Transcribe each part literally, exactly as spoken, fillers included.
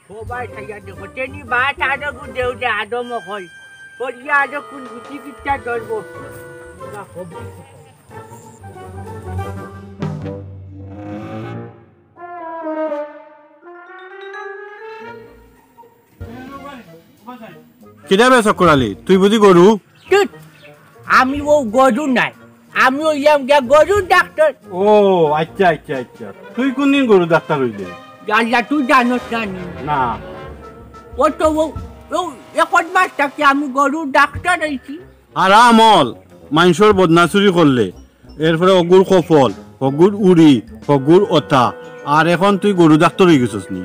সবাই খাইয়া দেখো, তেনি বা তারে গু দেও যে আদম অকল। পড়িয়া আদম কোন গুটি কিচ্ছা ধরবো। না, হবি। কিতা বে চক্কর আলী, তুই বুঝি গরু? ধুৎ, আমি অউ গরু নায়, আমি অইলাম গিয়া গরুর ডাক্তর। ও, আইচ্ছা, আইচ্ছা, আইচ্ছা। তুই কুনদিন গরুর ডাক্তর অইলে? আল্লাহ, তুই জানোস না নি? না। ও তো অউ, অউ এক মাস থাকি আমি গরুর ডাক্তর অইছি। আর আমল, মানষর বদনা চুরি করলে, এরপরে হগুর কফল, হগুর উড়ি, হগুর অতা, আর এখন তুই গরু ডাক্তর অইগেছস নি?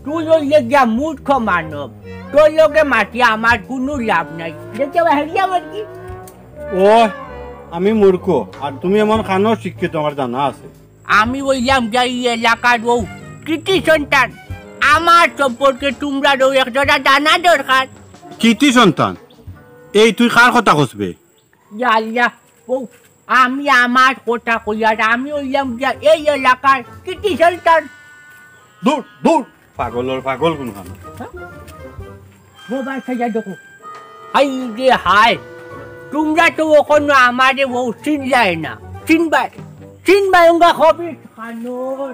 তুই অইলে গিয়া মূর্খ মানব, তোর লগে মাতিয়া আমার কুনু লাভ নাই। দেখতে পাই হেরিয়া আমার কি? ও, আমি মূর্খ, আর তুমি এমন খানো শিক্ষিত আমার জানা আছে। আমি অইলাম গিয়া ই এলাকার অউ কৃতি সন্তান, আমার সম্পর্কে তুমরার অউ এক জোড়া জানা দরকার। কৃতি সন্তান? এই তুই কার কথা কস বে? ইয়া আল্লাহ, অউ আমি আমার কথা কইয়ার, আমি অইলাম গিয়া এই এলাকার কৃতি সন্তান। দূর, দূর, পাগলর পাগল কুনখান। হ্যাঁ? ও ভাই, সাইয়া দেখো। হায় রে হায়, তুমরা তো অখনো আমারে অউ চিনলায় না। চিনবায়, চিনবায় অঙ্গা খবিস খানোর।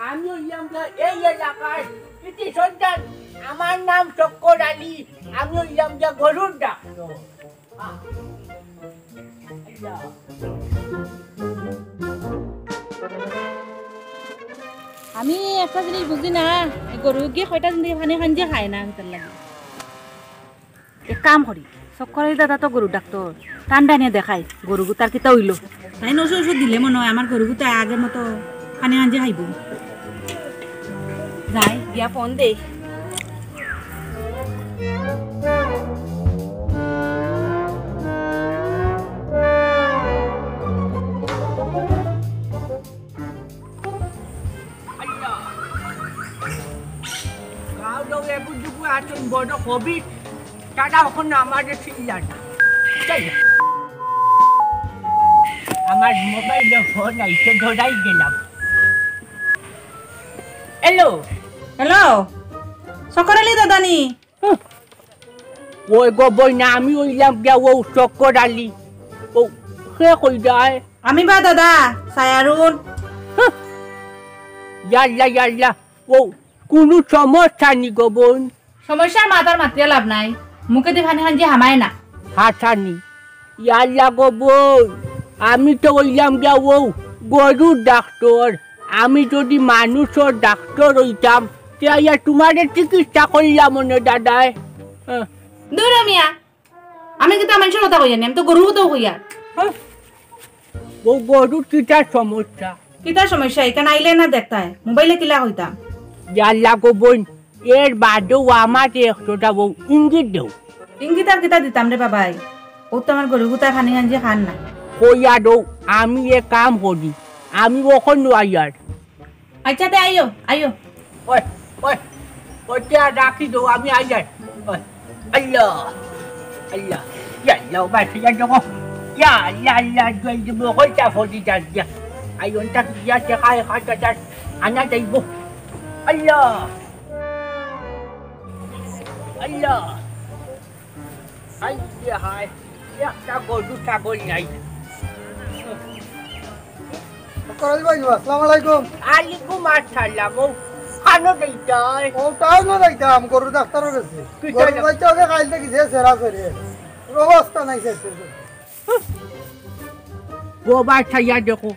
আমি অইলাম গিয়া এই এলাকার কৃতি সন্তান। আমার নাম চক্কর আলী। আমি অইলাম গিয়া গরুর ডাক্তর। আমি একটা জিনিস বুঝি না, এই গরু গিয়ে কয়টা দিন থেকে পানি খাইন যে খায় না, কিতার লাগি? এক কাম করি, চক্কর আলী দাদা তো গরুর ডাক্তর, তান ডাইনে দেখাই, গরু গুতার কিতা অইলো? তাইন ওষুধ ওষুধ দিলে মনে হয় আমার গরু গুতা আগের মতো পানি খাইন যে খাইবো। যাই, গিয়া ফোন দেই। আল্লাহ। গাঁও লোক এবু দুবু আছইন বড় খবিস। তারা অখন আমারে চিনলা না। যাই। আমার মোবাইলে ফোন আইছে, ধরাই গেলাম। হ্যালো। হ্যালো, চক্কর আলী দাদা নি? হুঁ। ওই গো বইন, আমি অইলাম গিয়া অউ চক্কর আলী। অউ, কে কইরায়? আমি বা দাদা, সায়ারুন। হুঁ। ইয়াল্লা, ইয়াল্লা। অউ, কুনু সমস্যা নি গো বইন? সমস্যার মাত আর মাতিয়া লাভ নাই, মুখেদি পানি খাইন যে হামায় না। হাছানি। ইয়াল্লা গো বইন, আমি তো অইলাম গিয়া অউ গরুর ডাক্তর। আমি যুদি মানুষর ডাক্তর অইতাম, তে আইয়া তুমারে চিকিৎসা করলাম অনে দাদায়। হ্যাঁ। দূর হ মিয়া, আমি কিতা মানষর কথা কইয়ার নি, আমি তো গরুর কথাউ কইয়ার। হ্যাঁ? অউ গরুর কিতা সমস্যা? কিতা সমস্যা? ইখান আইলে না দেখতায়, মোবাইলে কিলা কইতাম? ইয়াল্লা গো বইন, এর বাদেও আমারে একটুটা অউ ইঙ্গিত দেও। ইঙ্গিত আর কিতা দিতাম রে বাবাই? অউ তো আমার গরু গুতায় পানি খাইন যে খার না। কইয়া দেও, আমি এক কাম করি, আমি অখনো আইয়ার। আইচ্ছা তে আইও, আইও। ওই, ওই, ওই, তে আর রাখি দেও, আমি আইয়ার। ওই, আল্লাহ, আল্লাহ, ইয়া আল্লাহ, ও ভাই, ঠিক আছে গো। ইয়া আল্লাহ, আল্লাহ, জয় দেব, কইতা ফটি যাস গিয়া। আই অনটা কি গিয়া টেকা এক হাজার আনা যাইব। আল্লাহ, আল্লাহ। হায় রে হায়, একটা গরু ছাগল নাই। চক্কর আলী ভাই, আসসালামু আলাইকুম। আলাইকুম আসসালাম। অউ, কানো যাইতায়? অউ, টাউনো যাইতাম, গরুর ডাক্তরর গেছে। কি গরুর চাইলে? বাচ্চা ওকে কাইল থাকি যে সেরা করে। অবস্থা নাই শেষ করে। ও ভাই, চাইয়া দেখো,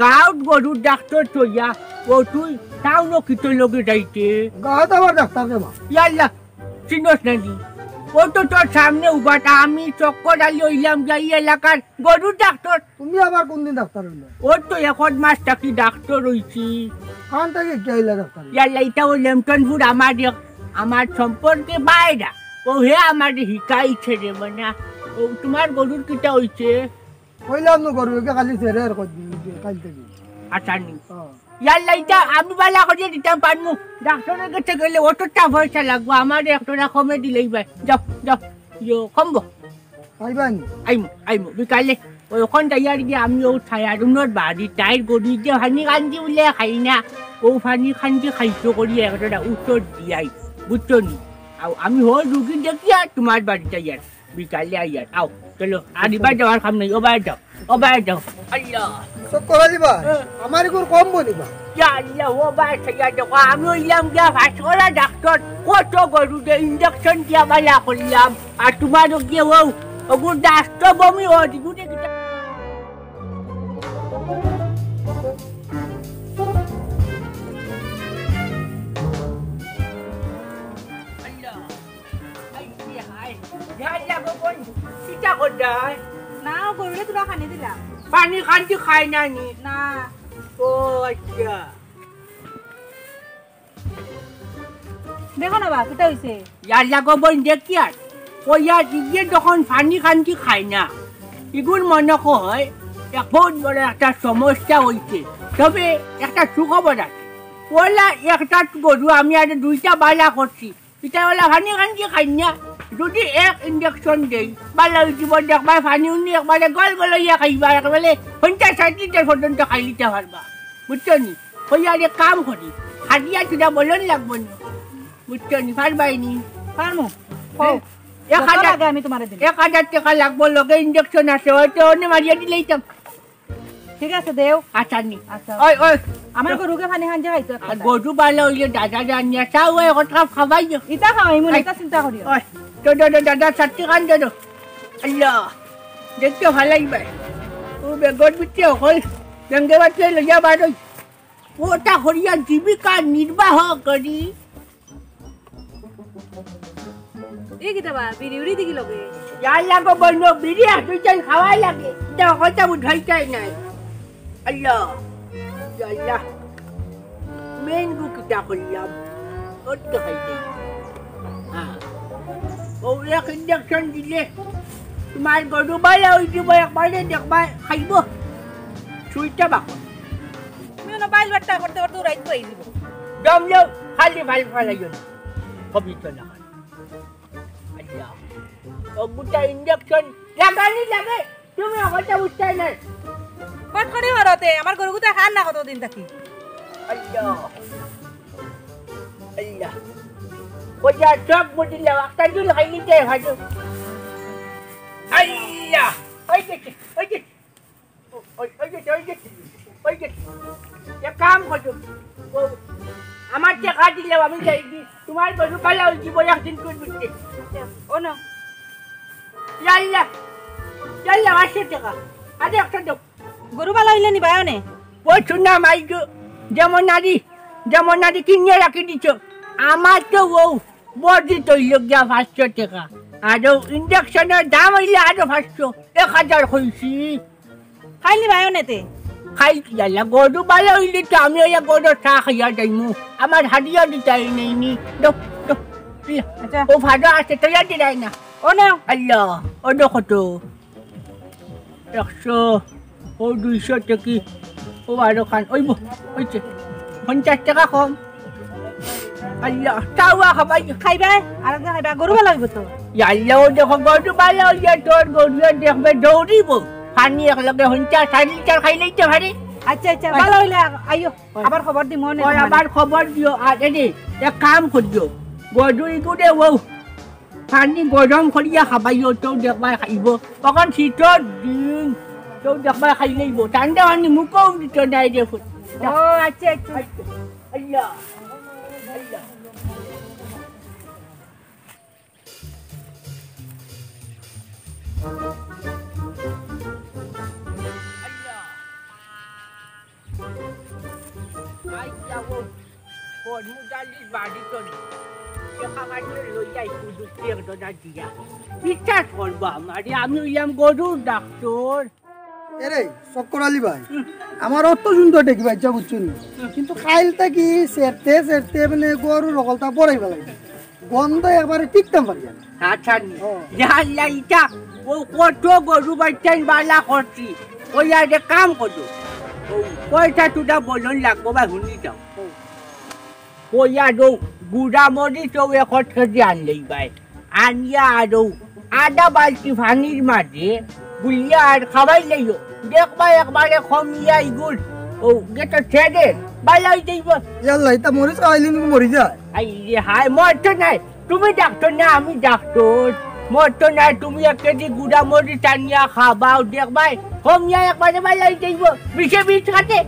গাঁওত গরুর ডাক্তর থইয়া, অউ তুই টাউনো কিতর লগে যাইতে? গাঁওত আমার ডাক্তর রে মা। ইয়াল্লা, চিনস না নি? অউ তো তোর সামনে উবাটা, আমি চক্কর আলী অইলাম গিয়া ই এলাকার গরুর ডাক্তর। তুমি আবার কুনদিন ডাক্তর অইলে? অউ তো এক মাস থাকি ডাক্তর অইছি। কান থাকি কিতা অইলা ডাক্তর? ইয়াল্লা, ইটা অউ লেমটনপুর আমার এক, আমার সম্পর্কে বাইরা। অউ হে আমারে হিকাইছে রে মনা। অউ তুমার গরুর কিতা অইছে? কইলাম নু গরু একে খালি ছেড়ে আর কই দিন, কাইল থাকি। আচ্ছা নি। হ্যাঁ। ইয়াল্লা, ইটা আমি বালা করিয়া দিতাম পারমু। ডাক্তরর গেছে গেলে অতটা পয়সা লাগবো, আমারে একটুটা কমে দিলেই বায়। যাও, যাও। ইয়ো, কমবো। আইবা নি? আইমু, আইমু, বিকালে। অখন যাইয়ার গিয়া আমি অউ ছায়া রুমর বাড়ি তাইর গরু যে পানি কান্দি বুলে খাই না, অউ পানি কান্দি খাইতো করি একটা উত্তর দিয়াই, বুঝছো নি? আও আমি হো রুগী দেখিয়া তুমার বাড়িত আইয়ার, বিকালে আইয়ার, আও, চলো, আর ইবার যাওয়ার কাম নাই, ওবায় যাও, ওবায় যাও। আল্লাহ। চক্কর আলী ভাই, হ্যাঁ। আমার এগুর কম বলিবা। ইয়া আল্লাহ, ওবায় ছাইয়া দেখো, আমি অইলাম গিয়া পাশ করা ডাক্তার, কত গরুরে ইঞ্জেকশন দিয়া বালা করলাম, আর তুমার গিয়া অউ, ওগুর ডাক্তার বমি ও দিগুরে কিতা। আল্লাহ। আই, ইয়ে, হায়। ইয়া আল্লাহ গো বইন, কিতা কররায়? না, গরুরে থুড়া পানি দিলাম। পানি কান্দি খায় না নি? না। ও আচ্ছা। দেখো না বা, কিতা অইছে? ইয়া আল্লাহ গো বইন, দেখিয়ার। কইয়া দিলে যখন পানি কান্দি খায় না, ইগুর মনো কয় এক বউত বড় একটা সমস্যা অইছে। তবে একটা সুখবর আছে। অলা একটা গরু আমি আরো দুইটা বালা করছি। ইতা অলা পানি কান্দি খাইন না। যুদি এক ইঞ্জেকশন দেই, বালা অইযিবো, দেখবায় পানি উনি একবারে গল গল অইয়া খাইবা, একবারে পঞ্চাশ ষাইট লিটার পর্যন্ত খাইলিতা পারবা। বুঝছো নি? কইয়া আরে কাম করি, হাদিয়া থুড়া বলন লাগবো নি। বুঝছো নি? পারবায় নি? পারমু। হ্যাঁ। কও। এক হাজার, কত লাগে আমি তুমারে দিমু? এক হাজার টেকা লাগবো, লগে ইঞ্জেকশন আছে, অইতো অনে মারিয়া দিলাইতাম। ঠিক আছে, দেও। আচ্ছা, নি। আচ্ছা। ওই, ওই। আমার গরুকে পানি কান্দি খাইতো একটা। আর গরু বালা অইলে দাদা জানিয়া, চাও, ওই, কথা খাবাই। ইতা খাওয়াইমু না, আই। ইতা চিন্তা করিও না। ওই, তো, তো, তো, দাদা, ছাত্তি কান দে তো। আল্লাহ, দেখতে ভালাই ভাই। ও বেগর ভিতরে অকল, জঙ্গে বাচ্চা লইয়া বার অই। ওটা করিয়া জীবিকা নির্বাহ করি। এ কিতা বা, বিড়ি উড়ি দেখি লগে। ইয়া আল্লাহ গো বইন, বিড়ি আর দুইজন খাওয়াই লাগে। ইতা কথা বুঝাইতাই নাই। আল্লাহ, ইয়া আল্লাহ। মেইন গু কিতা করলাম? ওর তো খাইতে। হ্যাঁ। ও এক ইঞ্জেকশন দিলে তুমার গরু বালা অইযিবো, একবারে দেখবায় খাইবো। সুইটা বাকো। তুমি না বাইল বাট্টা করতে করতে রাইত অই যিবো। দম লও, খালি বাইল ফালাইও না। কবি তো না। আইয়া। ও গুটা ইঞ্জেকশন লাগানি লাগে। তুমি আমারটা বুঝতায় না। কত করে হরতে? আমার গরু গুতা খান না কতদিন থাকি। আইয়া। আইয়া। ওই যা চোখ মুদিলে একটা জুল খাই নিতে হয়। আইয়া। ওই যে, ওই যে। ওই, ওই যে, ওই যে, ওই যে, এক কাম করো। ও, আমার টেকা দিলে আমি যাই দি। তুমার গরু বালা অই যিবো একদিন তুই বুঝতে। ও না। ইয়াল্লা, ইয়াল্লা, পাঁচশো টেকা। আরে একটা দেও। গরু বালা অইলে নিবায় অনে। ও শুনা মাই গো, যেমন নারী, যেমন নারী কিনিয়া রাখি দিছো। আমার তো ও বর্দি তৈল গিয়া পাঁচশো টেকা। আর ও ইঞ্জেকশনর দাম অইলে আরো পাঁচশো, এক হাজার কইছি। খাইলি ভাই অনেতে? খাই কি আল্লাহ, গরু বালা অইলে তো আমি ওই গরু চা খাইয়া যাইমু। আমার হাদিয়া দিতাই নেই নি। দো, দো, ইয়া। আচ্ছা। ও ভাজা আছে, তৈয়া দিলাই না। ও না। আল্লাহ, ও দেখো তো। একশো, ও দুইশো টেকি, ও বারো খান, ওই ব-, ওই যে, পঞ্চাশ টেকা কম। আল্লাহ, চাওয়া খাবাই। খাইবায়? আর একজন খাইবা? গরু বালা অইবো তো। ইয়া আল্লাহ, ও দেখো, গরু বালা অইয়া তোর গরুয়ে দেখবে দৌড়িবো। পানি এক লগে হঞ্চা, চার লিটার খাইলেই তো পারে। আচ্ছা, আচ্ছা, আচ্ছা। বালা অইলে আ-, আইও। ওই। আবার খবর দিমু, অনে ওই, তোমারে। আবার খবর দিও। আর এরে, এক কাম করিও। গরু ইগুরে ও পানি গরম করিয়া খাবাইও, তেউ দেখবায় খাইবো। অখন শীতর দিন, তেউ দেখবায় খাইলাইবো। ঠান্ডা পানি মুখেও দিত নায় রে ফুত। ও, আচ্ছা, আচ্ছা। আল্লাহ, আল্লাহ। আই যাও, কর্মচারীর বাড়ি তো নেই। টেকা কাটিয়ে লই যাই, সুযোগ দিয়ে একটা দিয়া। বিশ্বাস করবো আমারে, আমি অইলাম গরুর ডাক্তার। এরে, চক্কর আলী ভাই, হুম। আমার অত সুন্দর দেখি বাচ্চা বুঝছো নি? হুম। কিন্তু খাইল থাকি সেরতে সেরতে মানে গরুর হকলতা বড়াই বেলাই। গন্ধ একবারে টিকতাম পারি না। আচ্ছা নি। ও। ইয়া আল্লাহ, ইটা ও কত গরু বাচ্চাইন বালা করছি। ওই আর এক কাম করো। ও কয়টা টুটা বলন লাগবো বা হুনি যাও। ও। ওই আর ও গুড়া মরিচ ও এক কেজি আনলেই ভাই। আনিয়া আর ও আধা বালতি পানির মাঝে গুলিয়া আর খাবাইলাইও। দেখবায় একবারে কমিয়া ইগুর। ও, গেটো ছেড়ে, বালা অই যাইবো। ইয়াল্লা, ইতা মরিচ খাবাইলে নি মরি যায়? আইরে হায়, মরতো নায়। তুমি ডাক্তার না, আমি ডাক্তার। মরতো নায়, তুমি এক কেজি গুড়া মরিচ আনিয়া খাবাও, দেখবায় কমিয়া একবারে বালা অই যাইবো। বিশে বিশ খাটে।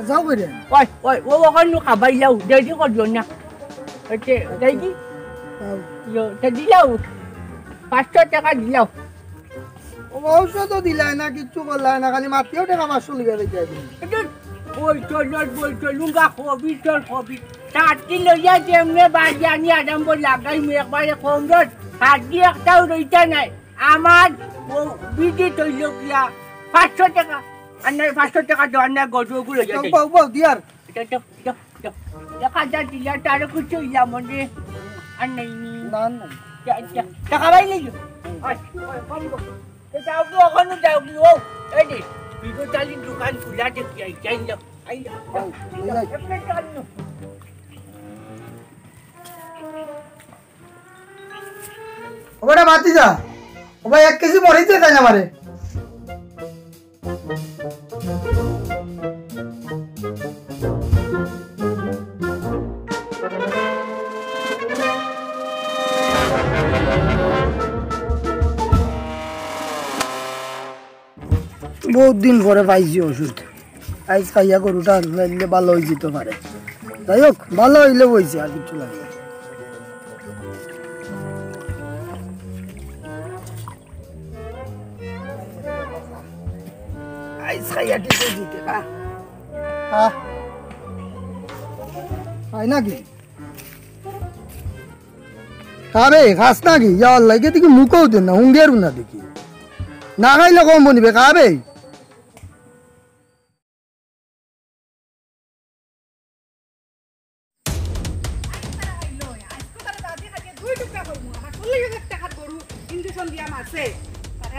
যাও করে। ওই, ওই, ও ওখান নু খাবাইলাও, দেরি করিও না। ওতে, যাই কি? যাও। ইয়ো, তে দিলাও। পাঁচশো টেকা দিলাও। ও ঔষধও দিলায় না, কিচ্ছু করলায় না, খালি মাতিও টেকা পাঁচশো লইয়া যাইতায়। এ তো বলতো না, বলতো, লুঙ্গা কবি, তোর কবি। চারটি লইয়া যেমনে বাড়ি আনি আরম্ভ লাগাইমু একবারে কম রোজ, হাত দিয়া একটাও রইতা নাই। আমার ও বিধি তৈল গিয়া পাঁচশো টেকা, আর নাই পাঁচশো টেকা দেওয়ার নাই, গরু ওগুলো লইয়া যাই। বাবু, বাবু, দিয়ার। এটা, এটা, এটা, এটা। এক হাজার দিলে তো আরো কিছু হইলাম, মানে, আর নাই নি। না, না। যা, যা, টাকা পাই নাই। ওই, ওই, কম কর। তো যাও কি, ওখানে যাও কি, ও, এই যে, বিগো চালির দোকান খোলা দেখি, আই, যাই যাও, আই যাও, যাও। এই যাই। এমনি চাল নো। ও বেটা, বাতি যা। ও ভাই, এক কেজি মরিচ দে তাই আমারে। বহুত দিন পরে পাইছি ওষুধ। আইজ খাইয়া গরুটা লাইলে ভালা অই যিতো পারে। যাই হোক, ভালা অইলে অইছে, আর কিচ্ছু লাগে না। আইজ খাইয়া ঠিক অই যিতে না। আহ। খাই নাকি? আরে, খাস নাকি? ইয়া আল্লাহ, ইগে দেখি মুখও দেন না, হুঙ্গেরও না দেখি। না খাইলে কম বনিবে, খাবে।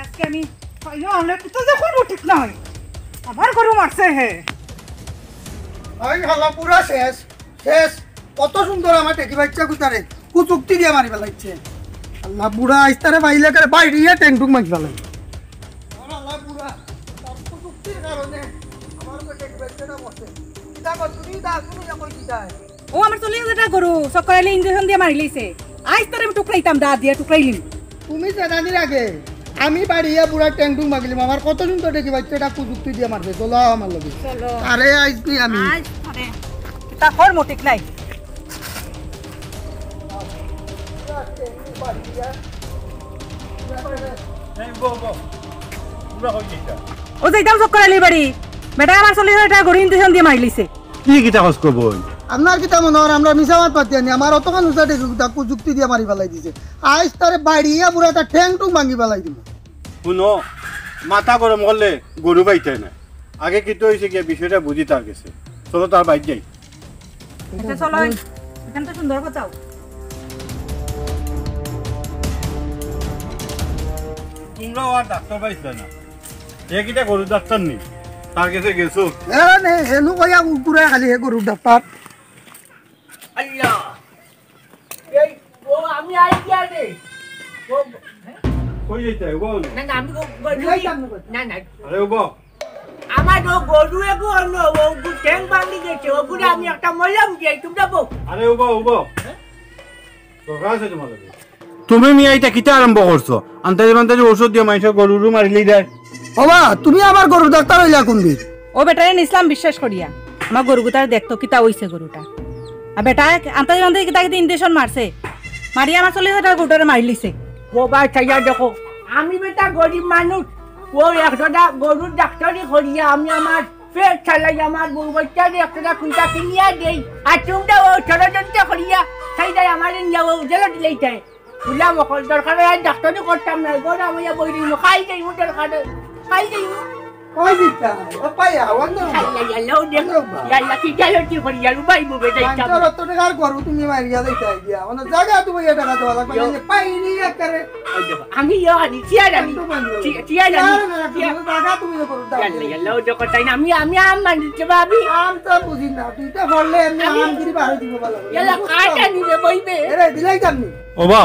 আজকে আমি কইও, আমরা কোথাও যখন ঠিক না হয়, আমার গরু মারছে হে। আমি হালা পুরা শেষ। শেষ। কত সুন্দর আমার টেকি বাচ্চা গুতারে কুচুক্তি দিয়া মারি ফালাইছে। আল্লাহ, বুড়া আইস্তারে পাইলে করে বাইরে টেংটুক মারি ফালাই। আমার আল্লাহ বুড়া, তার কুচুক্তির কারণে আমার তো টেকি বাচ্চাটা মরছে। কিতা কর তুমি, দা তুমি যখন কিতা। ও আমার চল্লিশ হাজার টেকা গরু, চক্কর আলী ইঞ্জেকশন দিয়া মারি লাইছে। আইস্তারে আমি টুকরাইতাম, দা দিয়া টুকরাইলিম। তুমি জেনানির আগে আমি বাড়িয়া বুড়া টেংটুক মাগিলিম, আমার কত সুন্দর টেকি বাচ্চাটা কুচুক্তি দিয়া মারছে। চলো আমার লগে। চলো। আরে আইজ নি আমি। আইজ আরে। তা কর মতিক নাই। এই, উবা, উবা। উবা, কই যাইতা? ও যাইতাম চক্কর আলীর বাড়ি। বেটা আমার চল্লিশ হাজার টেকা গরু ইঞ্জেকশন দিয়া মারি লাইছে। কি কিতা খোঁজ খবর? আপনার কিতা মনে হয় আমরা মিছা মাত পাতি আনি? আমার অতখান উঁচা টেকি তাকু যুক্তি দিয়া মারি ফালাই দিছে। আইজ তারে বাড়িয়া বুড়া তার ঠ্যাং টুং ভাঙি ফালাই দিব। হুনো, মাথা গরম করলে গরু পাইতে না। আগে কিতা অইছে গিয়া বিষয়টা বুঝি তার গেছে। চলো তার বাইর যাই। আচ্ছা, চলো, এখান তো সুন্দর বাঁচাও। তোমরাও আর ডাক্তার পাইছো না। এ কিতা গরুর ডাক্তার নি? তার গেছে গেছো? এ নে, হেনু কইয়া কুকুরে খালি হে গরুর ডাক্তার। আল্লাহ। এই, ও, আমি আই গিয়া রে। ও, কই যাইতে? ও, না, না, আমি ও, ও, বিলাইতাম না। না, না। আরে, ও, আমার ও গরু এগো অন্য, ও গু-, ঠ্যাং ভাঙি গেছে, ওগুলো আমি একটা মলম দিই, তোমরা বউ। আরে, ও, ও, দরকার আছে তোমার লগে। তুমি মিয়া ইটা কিতা আরম্ভ করছো? আন্তাজি মান্তাজি ঔষধ দিয়া মাইনষর গরুরে মারিলেই দেয়। ওবা, তুমি আবার গরুর ডাক্তার অইলা কোন দিন? ও বেটারে নিছলাম বিশ্বাস করিয়া। আমার গরু গুতারে দেখতো কিতা অইছে গরুটা। আর বেটা আন্তাজি মান্তাজি কিতা কিতা ইঞ্জেকশন মারছে। মারিয়া আমার চল্লিশ হাজার টেকার গরুটারে মারিলিছে। ও ভাই, চাইয়া দেখো, আমি বেটা গরিব মানুষ, ও একজনা গরুর ডাক্তারি করিয়া আমি আমার পেট চালাই, আমার বউ বাচ্চারে একটা কুন্তা কিনিয়া দেই, আর তোমরা ও ষড়যন্ত্র করিয়া চাইলাই আমারে নিয়া ও জেলে দিলাইতায়। বুঝলাম, অখন দরকার হয় আর ডাক্তারি করতাম না, গরু আমি বই দিমু, খাই যাইমু দরকার হয়, খাই যাইমু। কই দিতা? ও পাই আওয়াজ না। আল্লাহ, আল্লাহ, ও দেখো, আল্লাহ। আল্লাহ, কি জানো কি করি, আর উবাই মুবে যাইতাম। পঞ্চাশ অত টেকার গরু তুমি মারিয়া দিতায় দিয়া, মানে জাগা তুমি এ টাকা দেওয়া লাগবে না, ইয়ো। যে পাইনি একেবারে। ওই দেখো, আমি ইয়ো আনি, চেয়ার আনি। একটু বন্ধ। চে-, চেয়ার আনি। চেয়ার আনি, চেয়ার। তুমি জাগা তুমি ইয়ে করো, দাও। ইয়াল্লা, ইয়াল্লা, ওই দেখো, তাই না? আমি, আমি আম আনি দিতে ভাবি। আম তো বুঝি না, তুই তো বললে এমনি আমি আমগিরি বার হয়ে দিব বলো। ইয়াল্লা, কাঠ আনি রে, বইবে। এরে, দিলাই তো আপনি। ওবা,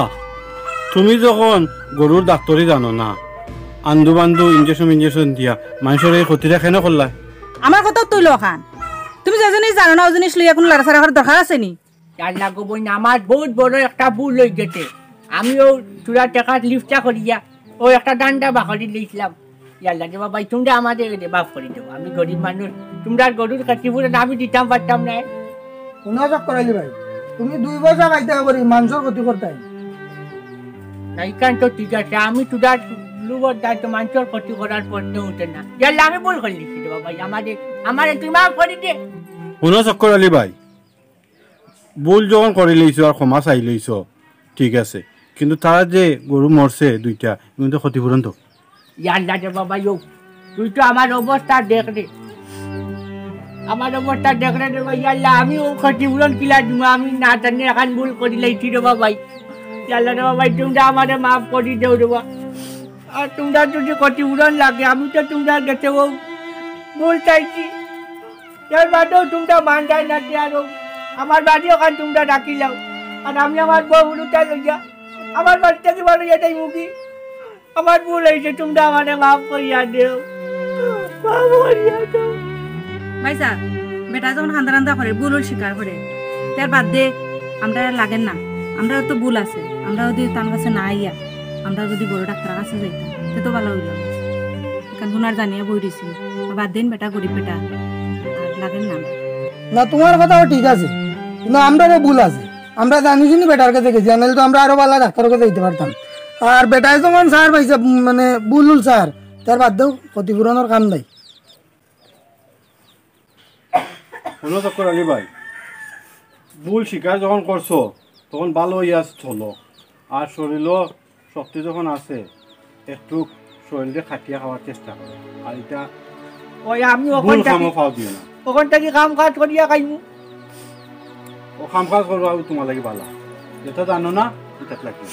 তুমি যখন গরুর ডাক্তারি জানো না, আন্দু বান্দু ইঞ্জেকশন ইঞ্জেকশন দিয়া মানষর এই ক্ষতিটা কেনে করলায়? আমার কথাও তুইলো খান। তুমি যে জিনিস জানো না, ও জিনিস লইয়া কুনু লাড়াছাড়া করার দরকার আছে নি? ইয়াল্লা গো বইন, আমার বউত বড় একটা ভুল অইগেছে। আমিও থুড়া টেকাত লিফটা করিয়া ও একটা ডান্ডা বাকরি লইছলাম। ইয়াল্লা রে বাবাই, তুমরা আমারে মাফ করি দেও। আমি গরিব মানুষ, তুমরার গরুর ক্ষতিপূরণ আমি দিতাম পারতাম নায়। হুনো চক্কর আলী ভাই, তুমি দুই পয়সা খাইতায় করি মানষর ক্ষতি করতায়। না, ইখান তো ঠিক আছে, আমি থুড়া লুবর দায় তো মানষর ক্ষতি করার প্রশ্ন উঠে না। ইয়াল্লা, আমি ভুল করিলিছি রে বাবাই, আমারে, আমারে তুই মাফ করি দে। হুনো চক্কর আলী ভাই, ভুল যখন করিলিছো আর ক্ষমা চাইলিছো, ঠিক আছে, কিন্তু তারা যে গরু মরছে দুইটা, ইগুন তো ক্ষতিপূরণ তো। ইয়াল্লা রে বাবাই, তুই তো আমার অবস্থা দেখরে। আমার অবস্থা দেখরে রে ভাই, ইয়াল্লা, আমি ও ক্ষতিপূরণ কিলা দিমু, আমি না জানি এখান ভুল করিলাইছি রে বাবাই। ইয়াল্লা রে বাবাই, তুমরা আমারে মাফ করি দেও রে বা। আর তুমরা যদি ক্ষতিপূরণ লাগে, আমি তো তুমরার গেছে ও ভুল চাইছি। এর বাদেও তুমরা মান যায় না, তে আরো আমার বাড়ি ওখান তুমরা রাখিলাও। আর আমি আমার বউ হুরুতা লইয়া আমার বাড়ি থাকি বারইয়া যাইমুগি। আমার ভুল অইছে, তুমরা আমারে মাফ করিয়া দেও, মাফ করিয়া দেও। ভাইসাব, বেটা যখন কান্দা কান্দা করে, ভুল স্বীকার করে, তার বাদে আমরা আর লাগের না। আমরা তো ভুল আছে, আমরা যদি তার কাছে না আইয়া, আমরা যদি বড় ডাক্তারর কাছে যাইতাম, তে তো ভালা অইলো। ইখান হুনার জানিয়া বই রইছি, বাদ দেইন বেটা, গরিব বেটা, আর লাগের না। না, তুমার কথাও ঠিক আছে, কিন্তু আমরারও ভুল আছে। আমরা জানি শুনি বেটার কাছে গেছি, আর নাইলে তো আমরা আরো ভালা ডাক্তারর কাছে যাইতে পারতাম। আর বেটায় যখন স্যার পাইছে, উম, মানে, ভুল স্যার, তার বাদ দেও, ক্ষতিপূরণর কাম নাই। হুনো চক্কর আলী ভাই, ভুল স্বীকার যখন করছো, তখন ভালা অইয়া চলো। আর শরীলো শক্তি যখন আছে, একটু শরীলরে খাটিয়া খাওয়ার চেষ্টা করো। আর ইটা ওই আমি ভুল ওখান থাকি, কামো ফাও দিও না। ওখান থাকি কাম কাজ করিয়া খাইমু। ও কাম কাজ করো, আর তুমার লাগি ভালা। যেটা জানো না, ইটাত লাগি।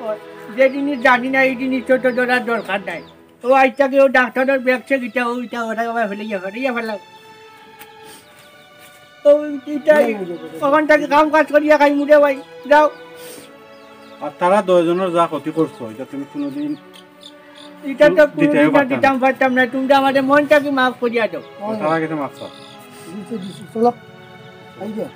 ওই যে জিনিস জানি না, এই জিনিস তো ধরার দরকার নাই। ও আইজ থাকি ও ডাক্তারর ব্যাগ চেক ইটা, ও ইটা, ওটা আবার ফেলে গিয়া, ফেলে গিয়া ফেলাও। ও ইটাই, ওখান থাকি কাম কাজ করিয়া খাইমু রে ভাই, যাও। আর তারা দশজনর যা ক্ষতি করছো, ইটা তুমি কুনুদিন ইটা তো দিতেও কুনুদিন আর পারতাম না। দিতাম পারতাম না, তুমরা আমারে মন থাকি মাফ করিয়া দেও। ও তারা গেছে মাফ চাও। দিছি, দিছি, চলো। আই গিয়া।